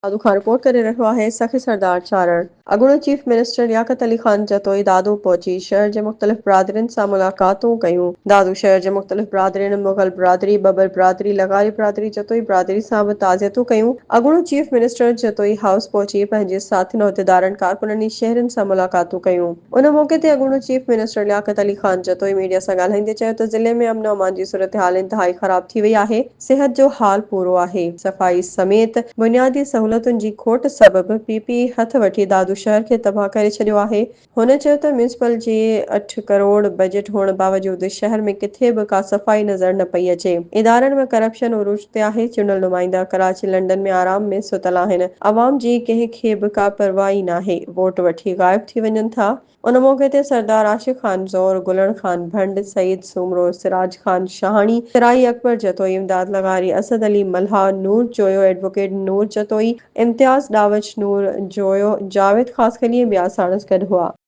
دادو کان رپورٽ ڪري رهيو آهي سخي سردار چارڻ. اڳوڻو چيف منسٽر لياقت علي خان جتوئي دادو پهچي شهر جي مختلف برادرين سان ملاقاتون ڪيون. دادو شهر جي مختلف برادرين مغل برادري، ٻٻر برادري، لغاري برادري، جتوئي برادري سان به تعزيتون ڪيون. اڳوڻو چيف منسٽر جتوئي هائوس پهچي پنهنجي ساٿين عهديدارن، ڪارڪنن ۽ شهرين سان ملاقاتون ڪيون. ان موقعي تي اڳوڻو chief minister Liaquat Ali Khan Jatoi media سان ڳالهائيندي چيو ته ضلعي ۾ امن و امان جي صورتحال انتهائي خراب ٿي وئي آهي. صحت جو حال پورو آهي، صفائي سميت بنيادي سهولتن جي کوٽ سبب پي پي هٿ وٺي دادو شهر کي تباهه ڪري ڇڏيو آهي، هن چيو ته ميونسپل جي اٺ ڪروڙ بجيٽ هئڻ باوجود شهر ۾ ڪٿي به ڪا صفائي نظر نه پئي اچي، ادارن ۾ ڪرپشن عروج تي آهي، چونڊيل نمائندا ڪراچي لنڊن ۾ آرام ۾ ستل آهن، عوام جي ڪنهن کي به ڪا پرواهه ئي ناهي، ووٽ وٺي غائب ٿي وڃن ٿا. ان موقعي تي سردار عاشق خان زئور، گلڻ خان ڀنڊ، سعيد سومرو، سراج خان شاهاڻي، سرائي اڪبر جتوئي، امداد لغاري، اسد علي ملاح، نور جويو، ايڊووڪيٽ نور جتوئي، امتياز ڏاوچ، نور جويو، جاويد خاصخيلي ۽ ٻيا ساڻس گڏ هئا.